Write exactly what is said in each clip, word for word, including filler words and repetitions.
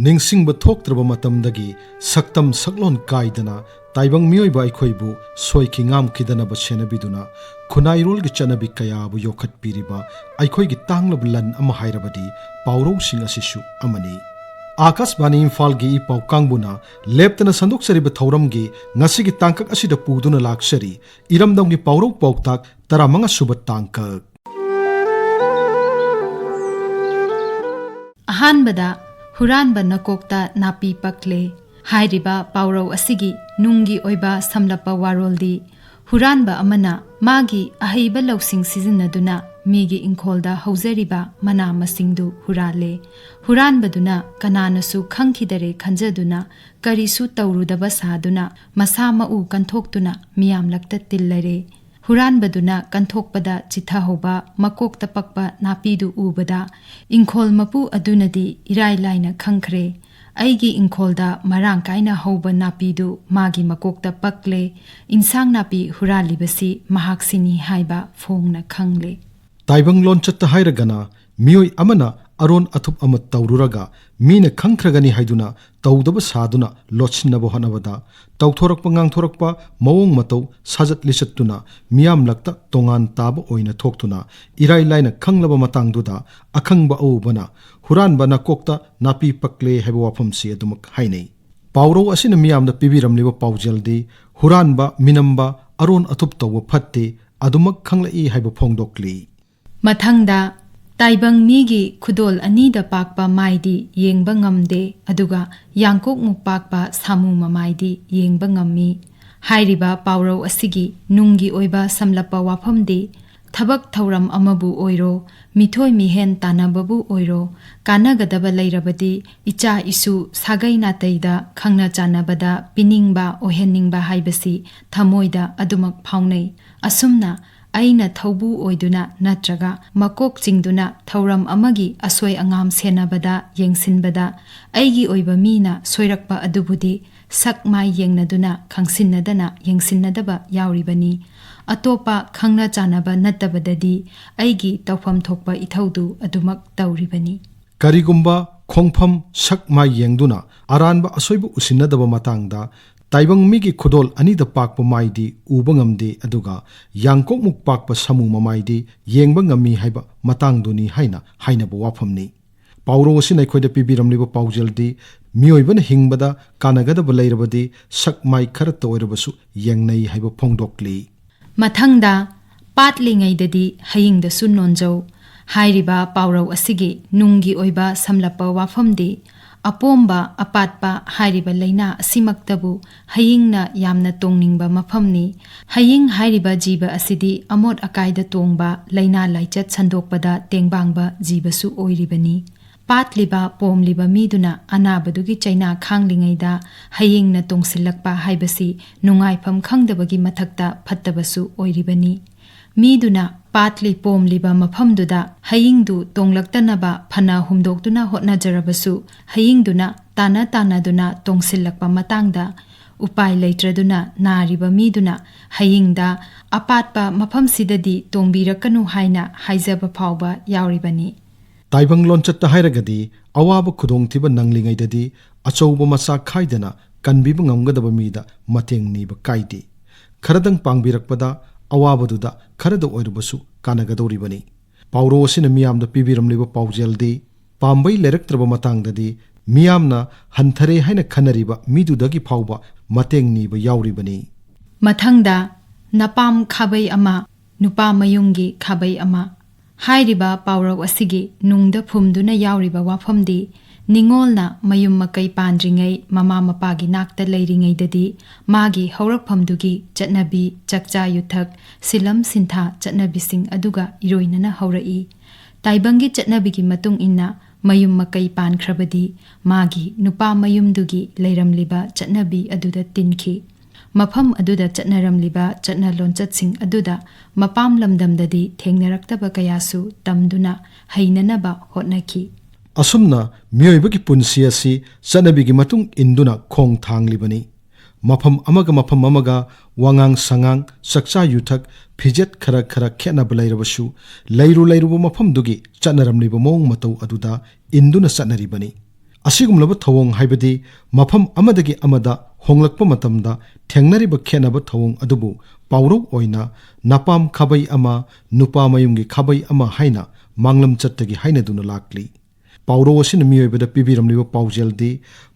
ꯅꯤꯡꯁꯤꯡꯕ ꯊꯣꯛꯇ꯭ꯔꯕ ꯃꯇꯝꯗꯒꯤ ꯁꯛꯇꯝ ꯁꯛꯂꯣꯟ ꯀꯥꯏꯗꯅ ꯇꯥꯏꯕꯪ ꯃꯤꯑꯣꯏꯕ ꯑꯩꯈꯣꯏꯕꯨ ꯁꯣꯏꯈꯤ ꯉꯥꯝꯈꯤꯗꯅꯕ ꯁꯦꯟꯅꯕꯤꯗꯨꯅ, ꯈꯨꯟꯅꯥꯏꯔꯣꯜꯒꯤ ꯆꯠꯅꯕꯤ ꯀꯌꯥꯕꯨ ꯌꯣꯛꯈꯠꯄꯤꯔꯤꯕ ꯑꯩꯈꯣꯏꯒꯤ ꯇꯥꯡꯂꯕ ꯂꯟ ꯑꯃ ꯍꯥꯏꯔꯕꯗꯤ ꯄꯥꯎꯔꯧꯁꯤꯡ ꯑꯁꯤꯁꯨ ꯑꯃꯅꯤ꯫ ꯑꯥꯀꯥꯁꯕꯥꯅꯤ ꯏꯝꯐꯥꯜꯒꯤ ꯏ ꯄꯥꯎ ꯀꯥꯡꯕꯨꯅ ꯂꯦꯞꯇꯅ ꯁꯟꯗꯣꯛꯆꯔꯤꯕ ꯊꯧꯔꯝꯒꯤ ꯉꯁꯤꯒꯤ ꯇꯥꯡꯀꯛ ꯑꯁꯤꯗ ꯄꯨꯗꯨꯅ ꯂꯥꯛꯆꯔꯤ ꯏꯔꯝꯗꯝꯒꯤ ꯄꯥꯎꯔꯧ ꯄꯥꯎꯇꯥꯛ ꯇꯔꯥꯃꯉꯥ ꯁꯨꯕ ꯇꯥꯡꯀꯛ꯫ ꯑꯍꯥꯟꯕꯗ, ꯍꯨꯔꯥꯟꯕ ꯅꯀꯣꯛꯇ ꯅꯥꯄꯤ ꯄꯛꯂꯦ꯫ ꯍꯥꯏꯔꯤꯕ ꯄꯥꯎꯔꯧ ꯑꯁꯤꯒꯤ ꯅꯨꯡꯒꯤ ꯑꯣꯏꯕ ꯁꯝꯂꯞꯄ ꯋꯥꯔꯣꯜꯗꯤ, ꯍꯨꯔꯥꯟꯕ ꯑꯃꯅ ꯃꯥꯒꯤ ꯑꯍꯩꯕ ꯂꯧꯁꯤꯡ ꯁꯤꯖꯤꯟꯅꯗꯨꯅ ꯃꯤꯒꯤ ꯏꯪꯈꯣꯜꯗ ꯍꯧꯖꯔꯤꯕ ꯃꯅꯥ ꯃꯁꯤꯡꯗꯨ ꯍꯨꯔꯥꯜꯂꯦ꯫ ꯍꯨꯔꯥꯟꯕꯗꯨꯅ ꯀꯅꯥꯅꯁꯨ ꯈꯪꯈꯤꯗꯔꯦ ꯈꯟꯖꯗꯨꯅ, ꯀꯔꯤꯁꯨ ꯇꯧꯔꯨꯗꯕ ꯁꯥꯗꯨꯅ, ꯃꯁꯥ ꯃꯎ ꯀꯟꯊꯣꯛꯇꯨꯅ ꯃꯤꯌꯥꯝꯂꯛꯇ ꯇꯤꯜꯂꯔꯦ꯫ ꯍꯨꯔꯥꯟꯕꯗꯨꯅ ꯀꯟꯊꯣꯛꯄꯗ ꯆꯤꯊꯍꯧꯕ ꯃꯀꯣꯛꯇ ꯄꯛꯄ ꯅꯥꯄꯤꯗꯨ ꯎꯕꯗ, ꯏꯪꯈꯣꯜ ꯃꯄꯨ ꯑꯗꯨꯅꯗꯤ ꯏꯔꯥꯏ ꯂꯥꯏꯅ ꯈꯪꯈ꯭ꯔꯦ, ꯑꯩꯒꯤ ꯏꯪꯈꯣꯜꯗ ꯃꯔꯥꯡ ꯀꯥꯏꯅ ꯍꯧꯕ ꯅꯥꯄꯤꯗꯨ ꯃꯥꯒꯤ ꯃꯀꯣꯛꯇ ꯄꯛꯂꯦ, ꯏꯟꯁꯥꯡ ꯅꯥꯄꯤ ꯍꯨꯔꯥꯜꯂꯤꯕꯁꯤ ꯃꯍꯥꯛꯁꯤꯅꯤ ꯍꯥꯏꯕ ꯐꯣꯡꯅ ꯈꯪꯂꯦ꯫ ꯇꯥꯏꯕꯪ ꯂꯣꯟꯆꯠꯇ ꯍꯥꯏꯔꯒꯅ, ꯃꯤꯑꯣꯏ ꯑꯃꯅ ꯑꯔꯣꯟ ꯑꯊꯨꯞ ꯑꯃ ꯇꯧꯔꯨꯔꯒ ꯃꯤꯅ ꯈꯪꯈ꯭ꯔꯒꯅꯤ ꯍꯥꯏꯗꯨꯅ ꯇꯧꯗꯕ ꯁꯥꯗꯨꯅ ꯂꯣꯠꯁꯤꯟꯅꯕ ꯍꯣꯠꯅꯕꯗ, ꯇꯧꯊꯣꯔꯛꯄ ꯉꯥꯡꯊꯣꯔꯛꯄ ꯃꯑꯣꯡ ꯃꯇꯧ ꯁꯥꯖꯠ ꯂꯤꯆꯠꯇꯨꯅ ꯃꯤꯌꯥꯝꯂꯛꯇ ꯇꯣꯉꯥꯟ ꯇꯥꯕ ꯑꯣꯏꯅ ꯊꯣꯛꯇꯨꯅ, ꯏꯔꯥꯏ ꯂꯥꯏꯅ ꯈꯪꯂꯕ ꯃꯇꯥꯡꯗꯨꯗ ꯑꯈꯪꯕ ꯑꯎꯕꯅ ꯍꯨꯔꯥꯟꯕ ꯅꯀꯣꯛꯇ ꯅꯥꯄꯤ ꯄꯛꯂꯦ ꯍꯥꯏꯕ ꯋꯥꯐꯝꯁꯤ ꯑꯗꯨꯃꯛ ꯍꯥꯏꯅꯩ꯫ ꯄꯥꯎꯔꯧ ꯑꯁꯤꯅ ꯃꯤꯌꯥꯝꯗ ꯄꯤꯕꯤꯔꯝꯂꯤꯕ ꯄꯥꯎꯖꯦꯜꯗꯤ, ꯍꯨꯔꯥꯟꯕ, ꯃꯤꯅꯝꯕ, ꯑꯔꯣꯟ ꯑꯊꯨꯞ ꯇꯧꯕ ꯐꯠꯇꯦ, ꯑꯗꯨꯃꯛ ꯈꯪꯂꯛꯏ ꯍꯥꯏꯕ ꯐꯣꯡꯗꯣꯛꯂꯤ꯫ ꯃꯊꯪꯗ, ꯇꯥꯏꯕꯪ ꯃꯤꯒꯤ ꯈꯨꯗꯣꯜ ꯑꯅꯤꯗ ꯄꯥꯛꯄ ꯃꯥꯏꯗꯤ ꯌꯦꯡꯕ ꯉꯝꯗꯦ, ꯑꯗꯨꯒ ꯌꯥꯡꯀꯣꯛꯃꯨꯛ ꯄꯥꯛꯄ ꯁꯥꯃꯨ ꯃꯃꯥꯏꯗꯤ ꯌꯦꯡꯕ ꯉꯝꯃꯤ꯫ ꯍꯥꯏꯔꯤꯕ ꯄꯥꯎꯔꯧ ꯑꯁꯤꯒꯤ ꯅꯨꯡꯒꯤ ꯑꯣꯏꯕ ꯁꯝꯂꯞꯄ ꯋꯥꯐꯝꯗꯤ, ꯊꯕꯛ ꯊꯧꯔꯝ ꯑꯃꯕꯨ ꯑꯣꯏꯔꯣ, ꯃꯤꯊꯣꯏ ꯃꯤꯍꯦꯟ ꯇꯥꯟꯅꯕꯕꯨ ꯑꯣꯏꯔꯣ, ꯀꯥꯟꯅꯒꯗꯕ ꯂꯩꯔꯕꯗꯤ ꯏꯆꯥ ꯏꯁꯨ ꯁꯥꯒꯩ ꯅꯥꯇꯩꯗ ꯈꯪꯅ ꯆꯥꯟꯅꯕꯗ ꯄꯤꯅꯤꯡꯕ, ꯑꯣꯏꯍꯟꯅꯤꯡꯕ ꯍꯥꯏꯕꯁꯤ ꯊꯃꯣꯏꯗ ꯑꯗꯨꯃꯛ ꯐꯥꯎꯅꯩ꯫ ꯑꯁꯨꯝꯅ ꯑꯩꯅ ꯊꯧꯕꯨ ꯑꯣꯏꯗꯨꯅ ꯅꯠꯇ꯭ꯔꯒ ꯃꯀꯣꯛ ꯆꯤꯡꯗꯨꯅ ꯊꯧꯔꯝ ꯑꯃꯒꯤ ꯑꯁꯣꯏ ꯑꯉꯥꯝ ꯁꯦꯟꯅꯕꯗ, ꯌꯦꯡꯁꯤꯟꯕꯗ ꯑꯩꯒꯤ ꯑꯣꯏꯕ ꯃꯤꯅ ꯁꯣꯏꯔꯛꯄ ꯑꯗꯨꯕꯨꯗꯤ ꯁꯛ ꯃꯥꯏ ꯌꯦꯡꯅꯗꯨꯅ, ꯈꯪꯁꯤꯟꯅꯗꯅ, ꯌꯦꯡꯁꯤꯟꯅꯗꯕ ꯌꯥꯎꯔꯤꯕꯅꯤ꯫ ꯑꯇꯣꯞꯄ ꯈꯪꯅ ꯆꯥꯟꯅꯕ ꯅꯠꯇꯕꯗꯗꯤ ꯑꯩꯒꯤ ꯇꯧꯐꯝ ꯊꯣꯛꯄ ꯏꯊꯧꯗꯨ ꯑꯗꯨꯃꯛ ꯇꯧꯔꯤꯕꯅꯤ꯫ ꯀꯔꯤꯒꯨꯝꯕ ꯈꯣꯡꯐꯝ ꯁꯛ ꯃꯥꯏ ꯌꯦꯡꯗꯨꯅ ꯑꯔꯥꯟꯕ ꯑꯁꯣꯏꯕ ꯎꯁꯤꯟꯅꯗꯕ ꯃꯇꯥꯡꯗ, ꯇꯥꯏꯕꯪ ꯃꯤꯒꯤ ꯈꯨꯗꯣꯜ ꯑꯅꯤꯗ ꯄꯥꯛꯄ ꯃꯥꯏꯗꯤ ꯎꯕ ꯉꯝꯗꯦ, ꯑꯗꯨꯒ ꯌꯥꯡꯀꯣꯛꯃꯨꯛ ꯄꯥꯛꯄ ꯁꯥꯃꯨ ꯃꯃꯥꯏꯗꯤ ꯌꯦꯡꯕ ꯉꯝꯃꯤ ꯍꯥꯏꯕ ꯃꯇꯥꯡꯗꯨꯅꯤ ꯍꯥꯏꯅ ꯍꯥꯏꯅꯕ ꯋꯥꯐꯝꯅꯤ꯫ ꯄꯥꯎꯔꯧ ꯑꯁꯤꯅ ꯑꯩꯈꯣꯏꯗ ꯄꯤꯕꯤꯔꯝꯂꯤꯕ ꯄꯥꯎꯖꯦꯜꯗꯤ, ꯃꯤꯑꯣꯏꯕꯅ ꯍꯤꯡꯕꯗ ꯀꯥꯟꯅꯒꯗꯕ ꯂꯩꯔꯕꯗꯤ ꯁꯛ ꯃꯥꯏ ꯈꯔꯇ ꯑꯣꯏꯔꯕꯁꯨ ꯌꯦꯡꯅꯩ ꯍꯥꯏꯕ ꯐꯣꯡꯗꯣꯛꯂꯤ꯫ ꯃꯊꯪꯗ, "ꯄꯥꯠꯂꯤꯉꯩꯗꯗꯤ ꯍꯌꯤꯡꯗꯁꯨ ꯅꯣꯟꯖꯧ" ꯍꯥꯏꯔꯤꯕ ꯄꯥꯎꯔꯧ ꯑꯁꯤꯒꯤ ꯅꯨꯡꯒꯤ ꯑꯣꯏꯕ ꯁꯝꯂꯞꯄ ꯋꯥꯐꯝꯗꯤ, ꯑꯄꯣꯝꯕ, ꯑꯄꯥꯠꯄ ꯍꯥꯏꯔꯤꯕ ꯂꯩꯅꯥ ꯑꯁꯤꯃꯛꯇꯕꯨ ꯍꯌꯤꯡꯅ ꯌꯥꯝꯅ ꯇꯣꯡꯅꯤꯡꯕ ꯃꯐꯝꯅꯤ꯫ ꯍꯌꯤꯡ ꯍꯥꯏꯔꯤꯕ ꯖꯤꯕ ꯑꯁꯤꯗꯤ ꯑꯃꯣꯠ ꯑꯀꯥꯏꯗ ꯇꯣꯡꯕ, ꯂꯩꯅꯥ ꯂꯥꯏꯆꯠ ꯁꯟꯗꯣꯛꯄꯗ ꯇꯦꯡꯕꯥꯡꯕ ꯖꯤꯕꯁꯨ ꯑꯣꯏꯔꯤꯕꯅꯤ꯫ ꯄꯥꯠꯂꯤꯕ, ꯄꯣꯝꯂꯤꯕ ꯃꯤꯗꯨꯅ ꯑꯅꯥꯕꯗꯨꯒꯤ ꯆꯩꯅꯥ ꯈꯥꯡꯂꯤꯉꯩꯗ ꯍꯌꯤꯡꯅ ꯇꯣꯡꯁꯤꯜꯂꯛꯄ ꯍꯥꯏꯕꯁꯤ ꯅꯨꯡꯉꯥꯏꯐꯝ ꯈꯪꯗꯕꯒꯤ ꯃꯊꯛꯇ ꯐꯠꯇꯕꯁꯨ ꯑꯣꯏꯔꯤꯕꯅꯤ꯫ ꯃꯤꯗꯨꯅ ꯄꯥꯠꯂꯤ ꯄꯣꯝꯂꯤꯕ ꯃꯐꯝꯗꯨꯗ ꯍꯌꯤꯡꯗꯨ ꯇꯣꯡꯂꯛꯇꯅꯕ ꯐꯅ ꯍꯨꯝꯗꯣꯛꯇꯨꯅ ꯍꯣꯠꯅꯖꯔꯕꯁꯨ, ꯍꯌꯤꯡꯗꯨꯅ ꯇꯥꯟꯅ ꯇꯥꯟꯅꯗꯨꯅ ꯇꯣꯡꯁꯤꯜꯂꯛꯄ ꯃꯇꯥꯡꯗ, ꯎꯄꯥꯏ ꯂꯩꯇ꯭ꯔꯗꯨꯅ ꯅꯥꯔꯤꯕ ꯃꯤꯗꯨꯅ ꯍꯌꯤꯡꯗ "ꯑꯄꯥꯠꯄ ꯃꯐꯝꯁꯤꯗꯗꯤ ꯇꯣꯡꯕꯤꯔꯛꯀꯅꯨ" ꯍꯥꯏꯅ ꯍꯥꯏꯖꯕ ꯐꯥꯎꯕ ꯌꯥꯎꯔꯤꯕꯅꯤ꯫ ꯇꯥꯏꯕꯪ ꯂꯣꯟꯆꯠꯇ ꯍꯥꯏꯔꯒꯗꯤ, ꯑꯋꯥꯕ ꯈꯨꯗꯣꯡꯊꯤꯕ ꯅꯪꯂꯤꯉꯩꯗꯗꯤ ꯑꯆꯧꯕ ꯃꯆꯥ ꯈꯥꯏꯗꯅ ꯀꯟꯕꯤꯕ ꯉꯝꯒꯗꯕ ꯃꯤꯗ ꯃꯇꯦꯡ ꯅꯤꯕ ꯀꯥꯏꯗꯦ꯫ ꯈꯔꯗꯪ ꯄꯥꯡꯕꯤꯔꯛꯄꯗ ꯑꯋꯥꯕꯗꯨꯗ ꯈꯔꯗ ꯑꯣꯏꯔꯕꯁꯨ ꯀꯥꯟꯅꯒꯗꯧꯔꯤꯕꯅꯤ꯫ ꯄꯥꯎꯔꯧ ꯑꯁꯤꯅ ꯃꯤꯌꯥꯝꯗ ꯄꯤꯕꯤꯔꯝꯂꯤꯕ ꯄꯥꯎꯖꯦꯜꯗꯤ, ꯄꯥꯝꯕꯩ ꯂꯩꯔꯛꯇ꯭ꯔꯕ ꯃꯇꯥꯡꯗꯗꯤ ꯃꯤꯌꯥꯝꯅ ꯍꯟꯊꯔꯦ ꯍꯥꯏꯅ ꯈꯟꯅꯔꯤꯕ ꯃꯤꯗꯨꯗꯒꯤ ꯐꯥꯎꯕ ꯃꯇꯦꯡ ꯅꯤꯕ ꯌꯥꯎꯔꯤꯕꯅꯤ꯫ ꯃꯊꯪꯗ, "ꯅꯄꯥꯝ ꯈꯥꯕꯩ ꯑꯃ, ꯅꯨꯄꯥ ꯃꯌꯨꯝꯒꯤ ꯈꯥꯕꯩ ꯑꯃ" ꯍꯥꯏꯔꯤꯕ ꯄꯥꯎꯔꯧ ꯑꯁꯤꯒꯤ ꯅꯨꯡꯗ ꯐꯨꯝꯗꯨꯅ ꯌꯥꯎꯔꯤꯕ ꯋꯥꯐꯝꯗꯤ, ꯅꯤꯡꯉꯣꯜꯅ ꯃꯌꯨꯝ ꯃꯀꯩ ꯄꯥꯟꯗ꯭ꯔꯤꯉꯩ, ꯃꯃꯥ ꯃꯄꯥꯒꯤ ꯅꯥꯛꯇ ꯂꯩꯔꯤꯉꯩꯗꯗꯤ ꯃꯥꯒꯤ ꯍꯧꯔꯛꯐꯝꯗꯨꯒꯤ ꯆꯠꯅꯕꯤ, ꯆꯥꯛꯆꯥ ꯌꯨꯊꯛ, ꯁꯤꯂꯝ ꯁꯤꯟꯊꯥ ꯆꯠꯅꯕꯤꯁꯤꯡ ꯑꯗꯨꯒ ꯏꯔꯣꯏꯅꯅ ꯍꯧꯔꯛꯏ꯫ ꯇꯥꯏꯕꯪꯒꯤ ꯆꯠꯅꯕꯤꯒꯤ ꯃꯇꯨꯡ ꯏꯟꯅ ꯃꯌꯨꯝ ꯃꯀꯩ ꯄꯥꯟꯈ꯭ꯔꯕꯗꯤ ꯃꯥꯒꯤ ꯅꯨꯄꯥ ꯃꯌꯨꯝꯗꯨꯒꯤ ꯂꯩꯔꯝꯂꯤꯕ ꯆꯠꯅꯕꯤ ꯑꯗꯨꯗ ꯇꯤꯟꯈꯤ꯫ ꯃꯐꯝ ꯑꯗꯨꯗ ꯆꯠꯅꯔꯝꯂꯤꯕ ꯆꯠꯅ ꯂꯣꯟꯆꯠꯁꯤꯡ ꯑꯗꯨꯗ ꯃꯄꯥꯝ ꯂꯝꯗꯝꯗꯗꯤ ꯊꯦꯡꯅꯔꯛꯇꯕ ꯀꯌꯥꯁꯨ ꯇꯝꯗꯨꯅ ꯍꯩꯅꯅꯕ ꯍꯣꯠꯅꯈꯤ꯫ ꯑꯁꯨꯝꯅ ꯃꯤꯑꯣꯏꯕꯒꯤ ꯄꯨꯟꯁꯤ ꯑꯁꯤ ꯆꯠꯅꯕꯤꯒꯤ ꯃꯇꯨꯡ ꯏꯟꯗꯨꯅ ꯈꯣꯡ ꯊꯥꯡꯂꯤꯕꯅꯤ꯫ ꯃꯐꯝ ꯑꯃꯒ ꯃꯐꯝ ꯑꯃꯒ ꯋꯥꯉꯥꯡ ꯁꯉꯥꯡ, ꯆꯥꯛꯆꯥ ꯌꯨꯊꯛ, ꯐꯤꯖꯦꯠ ꯈꯔ ꯈꯔ ꯈꯦꯠꯅꯕ ꯂꯩꯔꯕꯁꯨ, ꯂꯩꯔꯨ ꯂꯩꯔꯨꯕ ꯃꯐꯝꯗꯨꯒꯤ ꯆꯠꯅꯔꯝꯂꯤꯕ ꯃꯑꯣꯡ ꯃꯇꯧ ꯑꯗꯨꯗ ꯏꯟꯗꯨꯅ ꯆꯠꯅꯔꯤꯕꯅꯤ꯫ ꯑꯁꯤꯒꯨꯝꯂꯕ ꯊꯧꯑꯣꯡ ꯍꯥꯏꯕꯗꯤ ꯃꯐꯝ ꯑꯃꯗꯒꯤ ꯑꯃꯗ ꯍꯣꯡꯂꯛꯄ ꯃꯇꯝꯗ ꯊꯦꯡꯅꯔꯤꯕ ꯈꯦꯠꯅꯕ ꯊꯧꯑꯣꯡ ꯑꯗꯨꯕꯨ ꯄꯥꯎꯔꯧ ꯑꯣꯏꯅ "ꯅꯄꯥꯝ ꯈꯥꯕꯩ ꯑꯃ, ꯅꯨꯄꯥ ꯃꯌꯨꯝꯒꯤ ꯈꯥꯕꯩ ꯑꯃ" ꯍꯥꯏꯅ ꯃꯥꯡꯂꯝꯆꯠꯇꯒꯤ ꯍꯥꯏꯅꯗꯨꯅ ꯂꯥꯛꯂꯤ꯫ ꯄꯥꯎꯔꯧ ꯑꯁꯤꯅ ꯃꯤꯑꯣꯏꯕꯗ ꯄꯤꯕꯤꯔꯝꯂꯤꯕ ꯄꯥꯎꯖꯦꯜꯗꯤ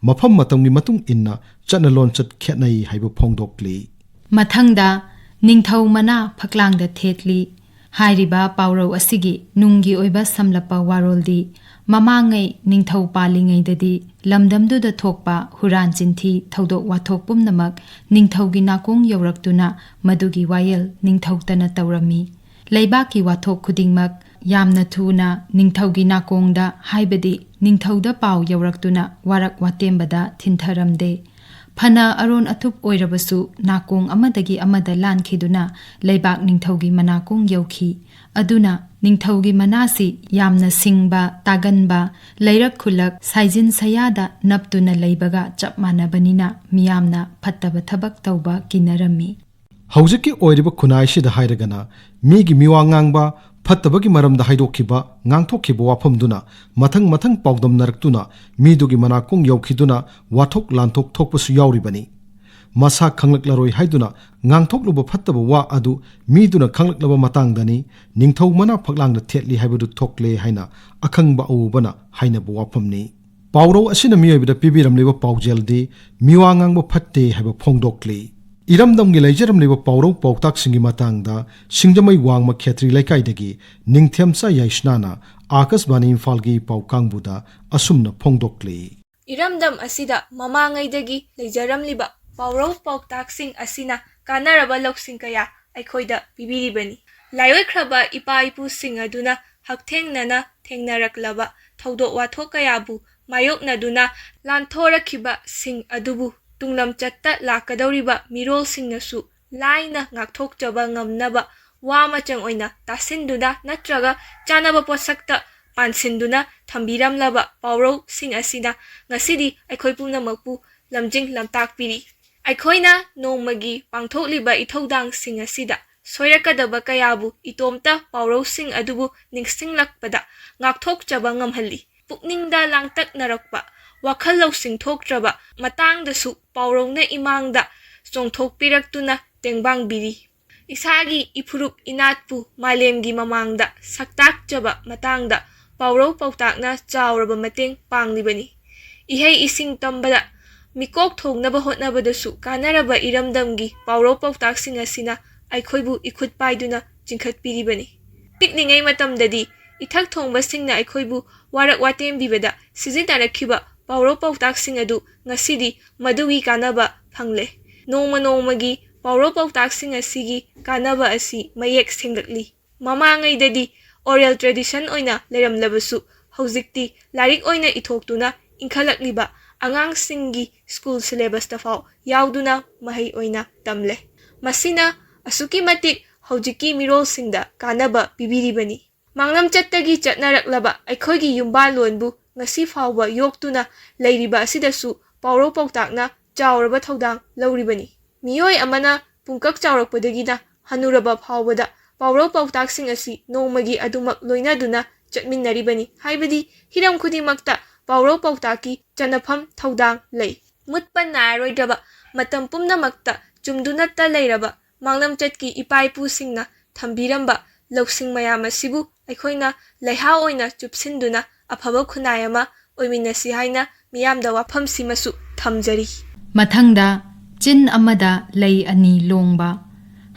ꯃꯐꯝ ꯃꯇꯝꯒꯤ ꯃꯇꯨꯡ ꯏꯟꯅ ꯆꯠꯅ ꯂꯣꯟꯆꯠ ꯈꯦꯠꯅꯩ ꯍꯥꯏꯕ ꯐꯣꯡꯗꯣꯛꯂꯤ꯫ ꯃꯊꯪꯗ "ꯅꯤꯡꯊꯧ ꯃꯅꯥ ꯐꯛꯂꯥꯡꯗ ꯊꯦꯠꯂꯤ" ꯍꯥꯏꯔꯤꯕ ꯄꯥꯎꯔꯧ ꯑꯁꯤꯒꯤ ꯅꯨꯡꯒꯤ ꯑꯣꯏꯕ ꯁꯝꯂꯞꯄ ꯋꯥꯔꯣꯜꯗꯤ, ꯃꯃꯥꯡꯉꯩ ꯅꯤꯡꯊꯧ ꯄꯥꯜꯂꯤꯉꯩꯗꯗꯤ ꯂꯝꯗꯝꯗꯨꯗ ꯊꯣꯛꯄ ꯍꯨꯔꯥꯟ ꯆꯤꯟꯊꯤ, ꯊꯧꯗꯣꯛ ꯋꯥꯊꯣꯛ ꯄꯨꯝꯅꯃꯛ ꯅꯤꯡꯊꯧꯒꯤ ꯅꯥꯀꯣꯡ ꯌꯧꯔꯛꯇꯨꯅ ꯃꯗꯨꯒꯤ ꯋꯥꯌꯦꯜ ꯅꯤꯡꯊꯧꯇꯅ ꯇꯧꯔꯝꯃꯤ꯫ ꯂꯩꯕꯥꯛꯀꯤ ꯋꯥꯊꯣꯛ ꯈꯨꯗꯤꯡꯃꯛ ꯌꯥꯝꯅ ꯊꯨꯅ ꯅꯤꯡꯊꯧꯒꯤ ꯅꯥꯀꯣꯡꯗ, ꯍꯥꯏꯕꯗꯤ ꯅꯤꯡꯊꯧꯗ ꯄꯥꯎ ꯌꯧꯔꯛꯇꯨꯅ ꯋꯥꯔꯛ ꯋꯥꯇꯦꯝꯕꯗ ꯊꯤꯟꯊꯔꯝꯗꯦ꯫ ꯐꯅ ꯑꯔꯣꯟ ꯑꯊꯨꯞ ꯑꯣꯏꯔꯕꯁꯨ, ꯅꯥꯀꯣꯡ ꯑꯃꯗꯒꯤ ꯑꯃꯗ ꯂꯥꯟꯈꯤꯗꯨꯅ ꯂꯩꯕꯥꯛ ꯅꯤꯡꯊꯧꯒꯤ ꯃꯅꯥꯀꯣꯡ ꯌꯧꯈꯤ꯫ ꯑꯗꯨꯅ ꯅꯤꯡꯊꯧꯒꯤ ꯃꯅꯥꯁꯤ ꯌꯥꯝꯅ ꯁꯤꯡꯕ, ꯇꯥꯒꯟꯕ, ꯂꯩꯔꯛ ꯈꯨꯜꯂꯛ ꯁꯥꯏꯖꯤꯟ ꯁꯌꯥꯗ ꯅꯞꯇꯨꯅ ꯂꯩꯕꯒ ꯆꯞ ꯃꯥꯟꯅꯕꯅꯤꯅ ꯃꯤꯌꯥꯝꯅ ꯐꯠꯇꯕ ꯊꯕꯛ ꯇꯧꯕ ꯀꯤꯅꯔꯝꯃꯤ꯫ ꯍꯧꯖꯤꯛꯀꯤ ꯑꯣꯏꯔꯤꯕ ꯈꯨꯟꯅꯥꯏꯁꯤꯗ ꯍꯥꯏꯔꯒꯅ, ꯃꯤꯒꯤ ꯃꯤꯋꯥ ꯉꯥꯡꯕ, ꯐꯠꯇꯕꯒꯤ ꯃꯔꯝꯗ ꯍꯥꯏꯗꯣꯛꯈꯤꯕ, ꯉꯥꯡꯊꯣꯛꯈꯤꯕ ꯋꯥꯐꯝꯗꯨꯅ ꯃꯊꯪ ꯃꯊꯪ ꯄꯥꯎꯗꯝꯅꯔꯛꯇꯨꯅ ꯃꯤꯗꯨꯒꯤ ꯃꯅꯥꯀꯣꯡ ꯌꯧꯈꯤꯗꯨꯅ ꯋꯥꯊꯣꯛ ꯂꯥꯟꯊꯣꯛ ꯊꯣꯛꯄꯁꯨ ꯌꯥꯎꯔꯤꯕꯅꯤ꯫ ꯃꯁꯥ ꯈꯪꯂꯛꯂꯔꯣꯏ ꯍꯥꯏꯗꯨꯅ ꯉꯥꯡꯊꯣꯛꯂꯨꯕ ꯐꯠꯇꯕ ꯋꯥ ꯑꯗꯨ ꯃꯤꯗꯨꯅ ꯈꯪꯂꯛꯂꯕ ꯃꯇꯥꯡꯗꯅꯤ ꯅꯤꯡꯊꯧ ꯃꯅꯥ ꯐꯛꯂꯥꯡꯗ ꯊꯦꯠꯂꯤ ꯍꯥꯏꯕꯗꯨ ꯊꯣꯛꯂꯦ ꯍꯥꯏꯅ ꯑꯈꯪꯕ ꯑꯎꯕꯅ ꯍꯥꯏꯅꯕ ꯋꯥꯐꯝꯅꯤ꯫ ꯄꯥꯎꯔꯧ ꯑꯁꯤꯅ ꯃꯤꯑꯣꯏꯕꯗ ꯄꯤꯕꯤꯔꯝꯂꯤꯕ ꯄꯥꯎꯖꯦꯜꯗꯤ ꯃꯤꯋꯥ ꯉꯥꯡꯕ ꯐꯠꯇꯦ ꯍꯥꯏꯕ ꯐꯣꯡꯗꯣꯛꯂꯤ꯫ ꯏꯔꯝꯗꯝꯒꯤ ꯂꯩꯖꯔꯝꯂꯤꯕ ꯄꯥꯎꯔꯧ ꯄꯥꯎꯇꯥꯛꯁꯤꯡꯒꯤ ꯃꯇꯥꯡꯗ ꯁꯤꯡꯖꯃꯩ ꯋꯥꯡꯃ ꯈꯦꯇ꯭ꯔꯤ ꯂꯩꯀꯥꯏꯗꯒꯤ ꯅꯤꯡꯊꯦꯝꯆꯥ ꯌꯥꯏꯁꯅꯥꯅ ꯑꯥꯀꯥꯁꯕꯥꯅꯤ ꯏꯝꯐꯥꯜꯒꯤ ꯄꯥꯎ ꯀꯥꯡꯕꯨꯗ ꯑꯁꯨꯝꯅ ꯐꯣꯡꯗꯣꯛꯂꯤ꯫ ꯏꯔꯝꯗꯝ ꯑꯁꯤꯗ ꯃꯃꯥꯡꯉꯩꯗꯒꯤ ꯂꯩꯖꯔꯝꯂꯤꯕ ꯄꯥꯎꯔꯧ ꯄꯥꯎꯇꯥꯛꯁꯤꯡ ꯑꯁꯤꯅ ꯀꯥꯟꯅꯔꯕ ꯂꯧꯁꯤꯡ ꯀꯌꯥ ꯑꯩꯈꯣꯏꯗ ꯄꯤꯕꯤꯔꯤꯕꯅꯤ꯫ ꯂꯥꯏꯑꯣꯏꯈ꯭ꯔꯕ ꯏꯄꯥ ꯏꯄꯨꯁꯤꯡ ꯑꯗꯨꯅ ꯍꯛꯊꯦꯡꯅꯅ ꯊꯦꯡꯅꯔꯛꯂꯕ ꯊꯧꯗꯣꯛ ꯋꯥꯊꯣꯛ ꯀꯌꯥꯕꯨ ꯃꯥꯌꯣꯛꯅꯗꯨꯅ ꯂꯥꯟꯊꯣꯔꯛꯈꯤꯕꯁꯤꯡ ꯑꯗꯨꯕꯨ ꯇꯨꯡꯂꯝꯆꯠꯇ ꯂꯥꯛꯀꯗꯧꯔꯤꯕ ꯃꯤꯔꯣꯜꯁꯤꯡꯅꯁꯨ ꯂꯥꯏꯅ ꯉꯥꯛꯊꯣꯛꯆꯕ ꯉꯝꯅꯕ ꯋꯥ ꯃꯆꯪ ꯑꯣꯏꯅ ꯇꯥꯁꯤꯟꯗꯨꯅ ꯅꯠꯇ꯭ꯔꯒ ꯆꯥꯅꯕ ꯄꯣꯠꯁꯛꯇ ꯄꯥꯟꯁꯤꯟꯗꯨꯅ ꯊꯝꯕꯤꯔꯝꯂꯕ ꯄꯥꯎꯔꯧꯁꯤꯡ ꯑꯁꯤꯅ ꯉꯁꯤꯗꯤ ꯑꯩꯈꯣꯏ ꯄꯨꯝꯅꯃꯛꯄꯨ ꯂꯝꯖꯤꯡ ꯂꯝꯇꯥꯛꯄꯤꯔꯤ꯫ ꯑꯩꯈꯣꯏꯅ ꯅꯣꯡꯃꯒꯤ ꯄꯥꯡꯊꯣꯛꯂꯤꯕ ꯏꯊꯧꯗꯥꯡꯁꯤꯡ ꯑꯁꯤꯗ ꯁꯣꯏꯔꯛꯀꯗꯕ ꯀꯌꯥꯕꯨ ꯏꯇꯣꯝꯇ ꯄꯥꯎꯔꯧꯁꯤꯡ ꯑꯗꯨꯕꯨ ꯅꯤꯡꯁꯤꯡꯂꯛꯄꯗ ꯉꯥꯛꯊꯣꯛꯆꯕ ꯉꯝꯍꯜꯂꯤ꯫ ꯄꯨꯛꯅꯤꯡꯗ ꯂꯥꯡꯇꯛꯅꯔꯛꯄ, ꯋꯥꯈꯜ ꯂꯧꯁꯤꯡ ꯊꯣꯛꯇ꯭ꯔꯕ ꯃꯇꯥꯡꯗꯁꯨ ꯄꯥꯎꯔꯧꯅ ꯏꯃꯥꯡꯗ ꯆꯣꯡꯊꯣꯛꯄꯤꯔꯛꯇꯨꯅ ꯇꯦꯡꯕꯥꯡꯕꯤꯔꯤ꯫ ꯏꯁꯥꯒꯤ ꯏꯐꯨꯔꯨꯞ ꯏꯅꯥꯠꯄꯨ ꯃꯥꯂꯦꯝꯒꯤ ꯃꯃꯥꯡꯗ ꯁꯛꯇꯥꯛꯆꯕ ꯃꯇꯥꯡꯗ ꯄꯥꯎꯔꯧ ꯄꯥꯎꯇꯥꯛꯅ ꯆꯥꯎꯔꯕ ꯃꯇꯦꯡ ꯄꯥꯡꯂꯤꯕꯅꯤ꯫ ꯏꯍꯩ ꯏꯁꯤꯡ ꯇꯝꯕꯗ, ꯃꯤꯀꯣꯛ ꯊꯣꯡꯅꯕ ꯍꯣꯠꯅꯕꯗꯁꯨ ꯀꯥꯟꯅꯔꯕ ꯏꯔꯝꯗꯝꯒꯤ ꯄꯥꯎꯔꯧ ꯄꯥꯎꯇꯥꯛꯁꯤꯡ ꯑꯁꯤꯅ ꯑꯩꯈꯣꯏꯕꯨ ꯏꯈꯨꯠ ꯄꯥꯏꯗꯨꯅ ꯆꯤꯡꯈꯠꯄꯤꯔꯤꯕꯅꯤ꯫ ꯄꯤꯛꯂꯤꯉꯩ ꯃꯇꯝꯗꯗꯤ ꯏꯊꯛ ꯊꯣꯡꯕꯁꯤꯡꯅ ꯑꯩꯈꯣꯏꯕꯨ ꯋꯥꯔꯛ ꯋꯥꯇꯦꯝꯕꯤꯕꯗ ꯁꯤꯖꯤꯟꯅꯔꯛꯈꯤꯕ ꯄꯥꯎꯔꯧ ꯄꯥꯎꯇꯥꯛꯁꯤꯡ ꯑꯗꯨ ꯉꯁꯤꯗꯤ ꯃꯗꯨꯒꯤ ꯀꯥꯟꯅꯕ ꯐꯪꯂꯦ꯫ ꯅꯣꯡꯃ ꯅꯣꯡꯃꯒꯤ ꯄꯥꯎꯔꯧ ꯄꯥꯎꯇꯥꯛꯁꯤꯡ ꯑꯁꯤꯒꯤ ꯀꯥꯟꯅꯕ ꯑꯁꯤ ꯃꯌꯦꯛ ꯁꯦꯡꯂꯛꯂꯤ꯫ ꯃꯃꯥꯡꯉꯩꯗꯗꯤ oral tradition ꯑꯣꯏꯅ ꯂꯩꯔꯝꯂꯕꯁꯨ, ꯍꯧꯖꯤꯛꯇꯤ ꯂꯥꯏꯔꯤꯛ ꯑꯣꯏꯅ ꯏꯊꯣꯛꯇꯨꯅ ꯏꯟꯈꯠꯂꯛꯂꯤꯕ ꯑꯉꯥꯡꯁꯤꯡꯒꯤ ꯁ꯭ꯀꯨꯜ ꯁꯤꯂꯦꯕꯁꯇ ꯐꯥꯎ ꯌꯥꯎꯗꯨꯅ ꯃꯍꯩ ꯑꯣꯏꯅ ꯇꯝꯂꯦ꯫ ꯃꯁꯤꯅ ꯑꯁꯨꯛꯀꯤ ꯃꯇꯤꯛ ꯍꯧꯖꯤꯛꯀꯤ ꯃꯤꯔꯣꯜꯁꯤꯡꯗ ꯀꯥꯟꯅꯕ ꯄꯤꯕꯤꯔꯤꯕꯅꯤ꯫ ꯃꯥꯡꯂꯝꯆꯠꯇꯒꯤ ꯆꯠꯅꯔꯛꯂꯕ ꯑꯩꯈꯣꯏꯒꯤ ꯌꯨꯝꯕꯥꯜꯂꯣꯟꯕꯨ ꯉꯁꯤ ꯐꯥꯎꯕ ꯌꯣꯛꯇꯨꯅ ꯂꯩꯔꯤꯕ ꯑꯁꯤꯗꯁꯨ ꯄꯥꯎꯔꯧ ꯄꯥꯎꯇꯥꯛꯅ ꯆꯥꯎꯔꯕ ꯊꯧꯗꯥꯡ ꯂꯧꯔꯤꯕꯅꯤ꯫ ꯃꯤꯑꯣꯏ ꯑꯃꯅ ꯄꯨꯡꯀꯛ ꯆꯥꯎꯔꯛꯄꯗꯒꯤꯅ ꯍꯅꯨꯔꯕ ꯐꯥꯎꯕꯗ ꯄꯥꯎꯔꯧ ꯄꯥꯎꯇꯥꯛꯁꯤꯡ ꯑꯁꯤ ꯅꯣꯡꯃꯒꯤ ꯑꯗꯨꯃꯛ ꯂꯣꯏꯅꯗꯨꯅ ꯆꯠꯃꯤꯟꯅꯔꯤꯕꯅꯤ꯫ ꯍꯥꯏꯕꯗꯤ ꯍꯤꯔꯝ ꯈꯨꯗꯤꯡꯃꯛꯇ ꯄꯥꯎꯔꯧ ꯄꯥꯎꯇꯥꯛꯀꯤ ꯆꯠꯅꯐꯝ ꯊꯧꯗꯥꯡ ꯂꯩ꯫ ꯃꯨꯠꯄ ꯅꯥꯏꯔꯔꯣꯏꯗꯕ ꯃꯇꯝ ꯄꯨꯝꯅꯃꯛꯇ ꯆꯨꯝꯗꯨꯅꯇ ꯂꯩꯔꯕ ꯃꯥꯡꯂꯝꯆꯠꯀꯤ ꯏꯄꯥ ꯏꯄꯨꯁꯤꯡꯅ ꯊꯝꯕꯤꯔꯝꯕ ꯂꯧꯁꯤꯡ ꯃꯌꯥꯝ ꯑꯁꯤꯕꯨ ꯑꯩꯈꯣꯏꯅ ꯂꯩꯍꯥ ꯑꯣꯏꯅ ꯆꯨꯞꯁꯤꯟꯗꯨꯅ ꯑꯐꯕ ꯈꯨꯟꯅꯥꯏ ꯑꯃ ꯑꯣꯏꯃꯤꯟꯅꯁꯤ ꯍꯥꯏꯅ ꯃꯤꯌꯥꯝꯗ ꯋꯥꯐꯝꯁꯤꯃꯁꯨ ꯊꯝꯖꯔꯤ꯫ ꯃꯊꯪꯗ, ꯆꯤꯟ ꯑꯃꯗ ꯂꯩ ꯑꯅꯤ ꯂꯣꯡꯕ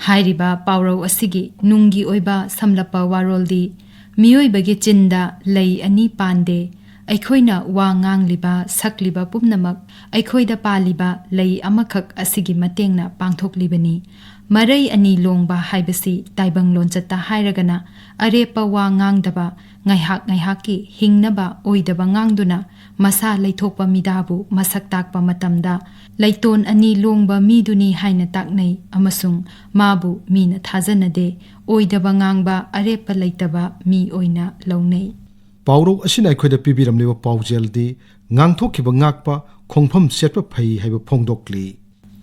ꯍꯥꯏꯔꯤꯕ ꯄꯥꯎꯔꯧ ꯑꯁꯤꯒꯤ ꯅꯨꯡꯒꯤ ꯑꯣꯏꯕ ꯁꯝꯂꯞꯄ ꯋꯥꯔꯣꯜꯗꯤ, ꯃꯤꯑꯣꯏꯕꯒꯤ ꯆꯤꯟꯗ ꯂꯩ ꯑꯅꯤ ꯄꯥꯟꯗꯦ꯫ ꯑꯩꯈꯣꯏꯅ ꯋꯥ ꯉꯥꯡꯂꯤꯕ, ꯁꯛꯂꯤꯕ ꯄꯨꯝꯅꯃꯛ ꯑꯩꯈꯣꯏꯗ ꯄꯥꯜꯂꯤꯕ ꯂꯩ ꯑꯃꯈꯛ ꯑꯁꯤꯒꯤ ꯃꯇꯦꯡꯅ ꯄꯥꯡꯊꯣꯛꯂꯤꯕꯅꯤ꯫ ꯃꯔꯩ ꯑꯅꯤ ꯂꯣꯡꯕ ꯍꯥꯏꯕꯁꯤ ꯇꯥꯏꯕꯪ ꯂꯣꯟꯆꯠꯇ ꯍꯥꯏꯔꯒꯅ, ꯑꯔꯦꯞꯄ ꯋꯥ ꯉꯥꯡꯗꯕ, ꯉꯥꯏꯍꯥꯛ ꯉꯥꯏꯍꯥꯛꯀꯤ ꯍꯤꯡꯅꯕ ꯑꯣꯏꯗꯕ ꯉꯥꯡꯗꯨꯅ ꯃꯁꯥ ꯂꯩꯊꯣꯛꯄ ꯃꯤꯗꯥꯕꯨ ꯃꯁꯛ ꯇꯥꯛꯄ ꯃꯇꯝꯗ, ꯂꯩꯇꯣꯟ ꯑꯅꯤ ꯂꯣꯡꯕ ꯃꯤꯗꯨꯅꯤ ꯍꯥꯏꯅ ꯇꯥꯛꯅꯩ ꯑꯃꯁꯨꯡ ꯃꯥꯕꯨ ꯃꯤꯅ ꯊꯥꯖꯅꯗꯦ, ꯑꯣꯏꯗꯕ ꯉꯥꯡꯕ, ꯑꯔꯦꯞꯄ ꯂꯩꯇꯕ ꯃꯤ ꯑꯣꯏꯅ ꯂꯧꯅꯩ꯫ ꯄꯥꯎꯔꯧ ꯑꯁꯤꯅ ꯑꯩꯈꯣꯏꯗ ꯄꯤꯕꯤꯔꯝꯂꯤꯕ ꯄꯥꯎꯖꯦꯜꯗꯤ, ꯉꯥꯡꯊꯣꯛꯈꯤꯕ ꯉꯥꯛꯄ, ꯈꯣꯡꯐꯝ ꯁꯦꯠꯄ ꯐꯩ ꯍꯥꯏꯕ ꯐꯣꯡꯗꯣꯛꯂꯤ꯫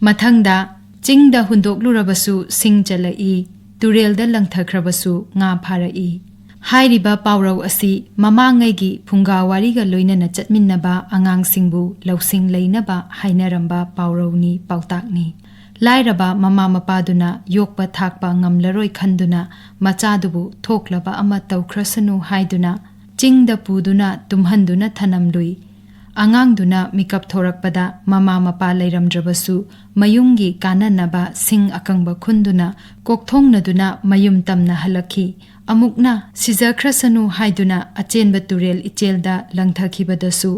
ꯃꯊꯪꯗ, ꯆꯤꯡꯗ ꯍꯨꯟꯗꯣꯛꯂꯨꯔꯕꯁꯨ ꯁꯤꯡ ꯆꯜꯂꯛꯏ, ꯇꯨꯔꯦꯜꯗ ꯂꯪꯊꯈ꯭ꯔꯕꯁꯨ ꯉꯥ ꯐꯥꯔꯛꯏ꯫ ꯍꯥꯏꯔꯤꯕ ꯄꯥꯎꯔꯧ ꯑꯁꯤ ꯃꯃꯥꯡꯉꯩꯒꯤ ꯐꯨꯡꯒꯥ ꯋꯥꯔꯤꯒ ꯂꯣꯏꯅꯅ ꯆꯠꯃꯤꯟꯅꯕ ꯑꯉꯥꯡꯁꯤꯡꯕꯨ ꯂꯧꯁꯤꯡ ꯂꯩꯅꯕ ꯍꯥꯏꯅꯔꯝꯕ ꯄꯥꯎꯔꯧꯅꯤ, ꯄꯥꯎꯇꯥꯛꯅꯤ꯫ ꯂꯥꯏꯔꯕ ꯃꯃꯥ ꯃꯄꯥꯗꯨꯅ ꯌꯣꯛꯄ ꯊꯥꯛꯄ ꯉꯝꯂꯔꯣꯏ ꯈꯟꯗꯨꯅ ꯃꯆꯥꯗꯨꯕꯨ ꯊꯣꯛꯂꯕ ꯑꯃ ꯇꯧꯈ꯭ꯔꯁꯅꯨ ꯍꯥꯏꯗꯨꯅ ꯆꯤꯡꯗ ꯄꯨꯗꯨꯅ ꯇꯨꯝꯍꯟꯗꯨꯅ ꯊꯅꯝꯂꯨꯏ꯫ ꯑꯉꯥꯡꯗꯨꯅ ꯃꯤꯀꯞ ꯊꯣꯔꯛꯄꯗ ꯃꯃꯥ ꯃꯄꯥ ꯂꯩꯔꯝꯗ꯭ꯔꯕꯁꯨ ꯃꯌꯨꯝꯒꯤ ꯀꯥꯟꯅꯅꯕ ꯁꯤꯡ ꯑꯀꯪꯕ ꯈꯨꯟꯗꯨꯅ ꯀꯣꯛꯊꯣꯡꯅꯗꯨꯅ ꯃꯌꯨꯝ ꯇꯝꯅ ꯍꯜꯂꯛꯈꯤ꯫ ꯑꯃꯨꯛꯅ ꯁꯤꯖꯈ꯭ꯔꯁꯅꯨ ꯍꯥꯏꯗꯨꯅ ꯑꯆꯦꯟꯕ ꯇꯨꯔꯦꯜ ꯏꯆꯦꯜꯗ ꯂꯪꯊꯈꯤꯕꯗꯁꯨ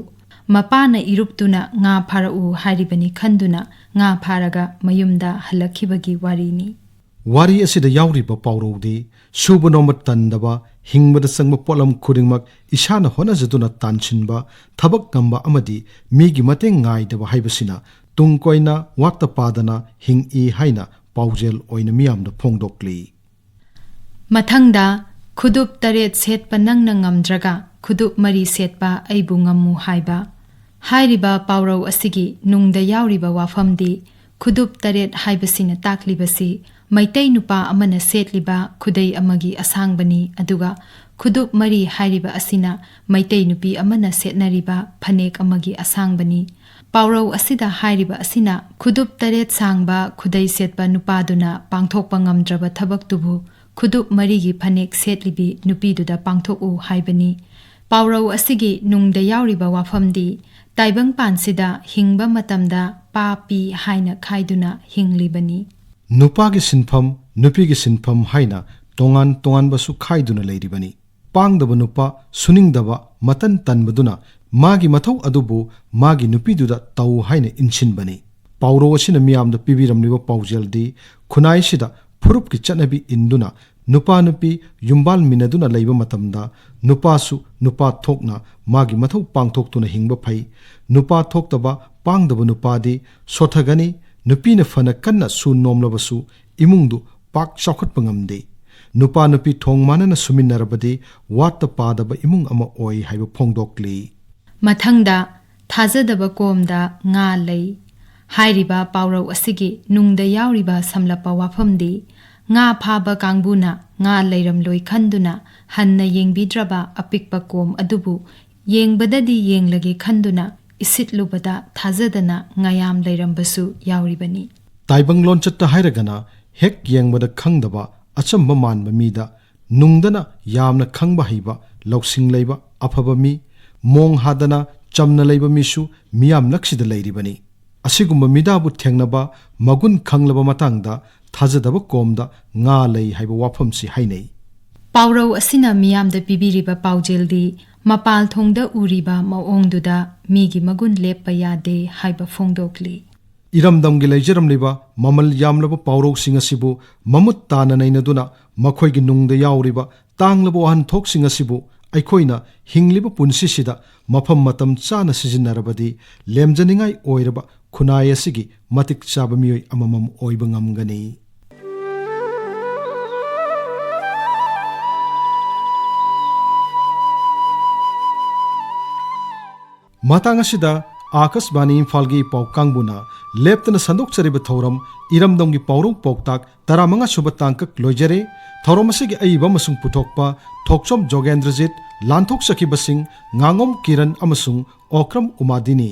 ꯃꯄꯥꯅ ꯏꯔꯨꯞꯇꯨꯅ ꯉꯥ ꯐꯥꯔꯛꯎ ꯍꯥꯏꯔꯤꯕꯅꯤ ꯈꯟꯗꯨꯅ ꯉꯥ ꯐꯥꯔꯒ ꯃꯌꯨꯝꯗ ꯍꯜꯂꯛꯈꯤꯕꯒꯤ ꯋꯥꯔꯤꯅꯤ꯫ ꯋꯥꯔꯤ ꯑꯁꯤꯗ ꯌꯥꯎꯔꯤꯕ ꯄꯥꯎꯔꯧꯗꯤ ꯁꯨꯕ ꯅꯣꯝꯕ ꯇꯟꯗꯕ, ꯍꯤꯡꯕꯗ ꯆꯪꯕ ꯄꯣꯠꯂꯝ ꯈꯨꯗꯤꯡꯃꯛ ꯏꯁꯥꯅ ꯍꯣꯠꯅꯖꯗꯨꯅ ꯇꯥꯟꯁꯤꯟꯕ, ꯊꯕꯛ ꯉꯝꯕ ꯑꯃꯗꯤ ꯃꯤꯒꯤ ꯃꯇꯦꯡ ꯉꯥꯏꯗꯕ ꯍꯥꯏꯕꯁꯤꯅ ꯇꯨꯡ ꯀꯣꯏꯅ ꯋꯥꯠꯇ ꯄꯥꯗꯅ ꯍꯤꯡꯏ ꯍꯥꯏꯅ ꯄꯥꯎꯖꯦꯜ ꯑꯣꯏꯅ ꯃꯤꯌꯥꯝꯗ ꯐꯣꯡꯗꯣꯛꯂꯤ꯫ ꯃꯊꯪꯗ, "ꯈꯨꯗꯨꯞ ꯇꯔꯦꯠ ꯁꯦꯠꯄ ꯅꯪꯅ ꯉꯝꯗ꯭ꯔꯒ ꯈꯨꯗꯨꯞ ꯃꯔꯤ ꯁꯦꯠꯄ ꯑꯩꯕꯨ ꯉꯝꯃꯨ" ꯍꯥꯏꯕ꯫ ꯍꯥꯏꯔꯤꯕ ꯄꯥꯎꯔꯧ ꯑꯁꯤꯒꯤ ꯅꯨꯡꯗ ꯌꯥꯎꯔꯤꯕ ꯋꯥꯐꯝꯗꯤ, ꯈꯨꯗꯨꯞ ꯇꯔꯦꯠ ꯍꯥꯏꯕꯁꯤꯅ ꯇꯥꯛꯂꯤꯕꯁꯤ ꯃꯩꯇꯩ ꯅꯨꯄꯥ ꯑꯃꯅ ꯁꯦꯠꯂꯤꯕ ꯈꯨꯗꯩ ꯑꯃꯒꯤ ꯑꯁꯥꯡꯕꯅꯤ, ꯑꯗꯨꯒ ꯈꯨꯗꯨꯞ ꯃꯔꯤ ꯍꯥꯏꯔꯤꯕ ꯑꯁꯤꯅ ꯃꯩꯇꯩ ꯅꯨꯄꯤ ꯑꯃꯅ ꯁꯦꯠꯅꯔꯤꯕ ꯐꯅꯦꯛ ꯑꯃꯒꯤ ꯑꯁꯥꯡꯕꯅꯤ꯫ ꯄꯥꯎꯔꯧ ꯑꯁꯤꯗ ꯍꯥꯏꯔꯤꯕ ꯑꯁꯤꯅ ꯈꯨꯗꯨꯞ ꯇꯔꯦꯠ ꯁꯥꯡꯕ ꯈꯨꯗꯩ ꯁꯦꯠꯄ ꯅꯨꯄꯥꯗꯨꯅ ꯄꯥꯡꯊꯣꯛꯄ ꯉꯝꯗ꯭ꯔꯕ ꯊꯕꯛꯇꯨꯕꯨ ꯈꯨꯗꯨꯞ ꯃꯔꯤꯒꯤ ꯐꯅꯦꯛ ꯁꯦꯠꯂꯤꯕꯤ ꯅꯨꯄꯤꯗꯨꯗ ꯄꯥꯡꯊꯣꯛꯎ ꯍꯥꯏꯕꯅꯤ꯫ ꯄꯥꯎꯔꯧ ꯑꯁꯤꯒꯤ ꯅꯨꯡꯗ ꯌꯥꯎꯔꯤꯕ ꯋꯥꯐꯝꯗꯤ, ꯇꯥꯏꯕꯪꯄꯥꯟꯁꯤꯗ ꯍꯤꯡꯕ ꯃꯇꯝꯗ ꯄꯥ ꯄꯤ ꯍꯥꯏꯅ ꯈꯥꯏꯗꯨꯅ ꯍꯤꯡꯂꯤꯕꯅꯤ꯫ ꯅꯨꯄꯥꯒꯤ ꯁꯤꯟꯐꯝ, ꯅꯨꯄꯤꯒꯤ ꯁꯤꯟꯐꯝ ꯍꯥꯏꯅ ꯇꯣꯉꯥꯟ ꯇꯣꯉꯥꯟꯕꯁꯨ ꯈꯥꯏꯗꯨꯅ ꯂꯩꯔꯤꯕꯅꯤ꯫ ꯄꯥꯡꯗꯕ ꯅꯨꯄꯥ, ꯁꯨꯅꯤꯡꯗꯕ, ꯃꯇꯟ ꯇꯟꯕꯗꯨꯅ ꯃꯥꯒꯤ ꯃꯊꯧ ꯑꯗꯨꯕꯨ ꯃꯥꯒꯤ ꯅꯨꯄꯤꯗꯨꯗ ꯇꯧ ꯍꯥꯏꯅ ꯏꯟꯁꯤꯟꯕꯅꯤ꯫ ꯄꯥꯎꯔꯧ ꯑꯁꯤꯅ ꯃꯤꯌꯥꯝꯗ ꯄꯤꯕꯤꯔꯝꯂꯤꯕ ꯄꯥꯎꯖꯦꯜꯗꯤ, ꯈꯨꯟꯅꯥꯏꯁꯤꯗ ꯐꯨꯔꯨꯞꯀꯤ ꯆꯠꯅꯕꯤ ꯏꯟꯗꯨꯅ ꯅꯨꯄꯥ ꯅꯨꯄꯤ ꯌꯨꯝꯕꯥꯜꯃꯤꯟꯅꯗꯨꯅ ꯂꯩꯕ ꯃꯇꯝꯗ ꯅꯨꯄꯥꯁꯨ ꯅꯨꯄꯥ ꯊꯣꯛꯅ ꯃꯥꯒꯤ ꯃꯊꯧ ꯄꯥꯡꯊꯣꯛꯇꯨꯅ ꯍꯤꯡꯕ ꯐꯩ꯫ ꯅꯨꯄꯥ ꯊꯣꯛꯇꯕ, ꯄꯥꯡꯗꯕ ꯅꯨꯄꯥꯗꯤ ꯁꯣꯠꯊꯒꯅꯤ꯫ ꯅꯨꯄꯤꯅ ꯐꯅ ꯀꯟꯅ ꯁꯨ ꯅꯣꯝꯂꯕꯁꯨ ꯏꯃꯨꯡꯗꯨ ꯄꯥꯛ ꯆꯥꯎꯈꯠꯄ ꯉꯝꯗꯦ꯫ ꯅꯨꯄꯥ ꯅꯨꯄꯤ ꯊꯣꯡ ꯃꯥꯟꯅꯅ ꯁꯨꯃꯤꯟꯅꯔꯕꯗꯤ ꯋꯥꯠꯇ ꯄꯥꯗꯕ ꯏꯃꯨꯡ ꯑꯃ ꯑꯣꯏ ꯍꯥꯏꯕ ꯐꯣꯡꯗꯣꯛꯂꯤ꯫ ꯃꯊꯪꯗ, "ꯊꯥꯖꯗꯕ ꯀꯣꯝꯗ ꯉꯥ ꯂꯩ" ꯍꯥꯏꯔꯤꯕ ꯄꯥꯎꯔꯧ ꯑꯁꯤꯒꯤ ꯅꯨꯡꯗ ꯌꯥꯎꯔꯤꯕ ꯁꯝꯂꯞꯄ ꯋꯥꯐꯝꯗꯤ, ꯉꯥ ꯐꯥꯕ ꯀꯥꯡꯕꯨꯅ ꯉꯥ ꯂꯩꯔꯝꯂꯣꯏ ꯈꯟꯗꯨꯅ ꯍꯟꯅ ꯌꯦꯡꯕꯤꯗ꯭ꯔꯕ ꯑꯄꯤꯛꯄ ꯀꯣꯝ ꯑꯗꯨꯕꯨ ꯌꯦꯡꯕꯗꯗꯤ ꯌꯦꯡꯂꯒꯦ ꯈꯟꯗꯨꯅ ꯏꯁꯤꯠꯂꯨꯕꯗ ꯊꯥꯖꯗꯅ ꯉꯥꯌꯥꯝ ꯂꯩꯔꯝꯕꯁꯨ ꯌꯥꯎꯔꯤꯕꯅꯤ꯫ ꯇꯥꯏꯕꯪ ꯂꯣꯟꯆꯠꯇ ꯍꯥꯏꯔꯒꯅ, ꯍꯦꯛ ꯌꯦꯡꯕꯗ ꯈꯪꯗꯕ ꯑꯆꯝꯕ ꯃꯥꯟꯕ ꯃꯤꯗ ꯅꯨꯡꯗꯅ ꯌꯥꯝꯅ ꯈꯪꯕ ꯍꯩꯕ, ꯂꯧꯁꯤꯡ ꯂꯩꯕ, ꯑꯐꯕ ꯃꯤ, ꯃꯣꯡ ꯍꯥꯗꯅ ꯆꯝꯅ ꯂꯩꯕ ꯃꯤꯁꯨ ꯃꯤꯌꯥꯝ ꯅꯛꯁꯤꯗ ꯂꯩꯔꯤꯕꯅꯤ꯫ ꯑꯁꯤꯒꯨꯝꯕ ꯃꯤꯗꯥꯕꯨ ꯊꯦꯡꯅꯕ, ꯃꯒꯨꯟ ꯈꯪꯂꯕ ꯃꯇꯥꯡꯗ ꯊꯥꯖꯗꯕ ꯀꯣꯝꯗ ꯉꯥ ꯂꯩ ꯍꯥꯏꯕ ꯋꯥꯐꯝꯁꯤ ꯍꯥꯏꯅꯩ꯫ ꯄꯥꯎꯔꯧ ꯑꯁꯤꯅ ꯃꯤꯌꯥꯝꯗ ꯄꯤꯕꯤꯔꯤꯕ ꯄꯥꯎꯖꯦꯜꯗꯤ, ꯃꯄꯥꯜ ꯊꯣꯡꯗ ꯎꯔꯤꯕ ꯃꯑꯣꯡꯗꯨꯗ ꯃꯤꯒꯤ ꯃꯒꯨꯟ ꯂꯦꯞꯄ ꯌꯥꯗꯦ ꯍꯥꯏꯕ ꯐꯣꯡꯗꯣꯛꯂꯤ꯫ ꯏꯔꯝꯗꯝꯒꯤ ꯂꯩꯖꯔꯝꯂꯤꯕ ꯃꯃꯜ ꯌꯥꯝꯂꯕ ꯄꯥꯎꯔꯧꯁꯤꯡ ꯑꯁꯤꯕꯨ ꯃꯃꯨꯠ ꯇꯥꯅ ꯅꯩꯅꯗꯨꯅ, ꯃꯈꯣꯏꯒꯤ ꯅꯨꯡꯗ ꯌꯥꯎꯔꯤꯕ ꯇꯥꯡꯂꯕ ꯋꯥꯍꯟꯊꯣꯛꯁꯤꯡ ꯑꯁꯤꯕꯨ ꯑꯩꯈꯣꯏꯅ ꯍꯤꯡꯂꯤꯕ ꯄꯨꯟꯁꯤꯁꯤꯗ ꯃꯐꯝ ꯃꯇꯝ ꯆꯥꯅ ꯁꯤꯖꯤꯟꯅꯔꯕꯗꯤ, ꯂꯦꯝꯖꯅꯤꯡꯉꯥꯏ ꯑꯣꯏꯔꯕ ꯈꯨꯟꯅꯥꯏ ꯑꯁꯤꯒꯤ ꯃꯇꯤꯛ ꯆꯥꯕ ꯃꯤꯑꯣꯏ ꯑꯃꯃꯝ ꯑꯣꯏꯕ ꯉꯝꯒꯅꯤ꯫ ꯃꯇꯥꯡ ꯑꯁꯤꯗ ꯑꯥꯀꯥꯁꯕꯥꯅꯤ ꯏꯝꯐꯥꯜꯒꯤ ꯄꯥꯎ ꯀꯥꯡꯕꯨꯅ ꯂꯦꯞꯇꯅ ꯁꯟꯗꯣꯛꯆꯔꯤꯕ ꯊꯧꯔꯝ ꯏꯔꯝꯗꯝꯒꯤ ꯄꯥꯎꯔꯧ ꯄꯥꯎꯇꯥꯛ ꯇꯔꯥꯃꯉꯥ ꯁꯨꯕ ꯇꯥꯡꯀꯛ ꯂꯣꯏꯖꯔꯦ꯫ ꯊꯧꯔꯝ ꯑꯁꯤꯒꯤ ꯑꯏꯕ ꯑꯃꯁꯨꯡ ꯄꯨꯊꯣꯛꯄ ꯊꯣꯛꯆꯣꯝ ꯖꯣꯒꯦꯟꯗ꯭ꯔꯖꯤꯠ, ꯂꯥꯟꯊꯣꯛꯆꯈꯤꯕꯁꯤꯡ ꯉꯥꯉꯣꯝ ꯀꯤꯔꯟ ꯑꯃꯁꯨꯡ ꯑꯣꯀ꯭ꯔꯝ ꯎꯃꯥꯗꯤꯅꯤ꯫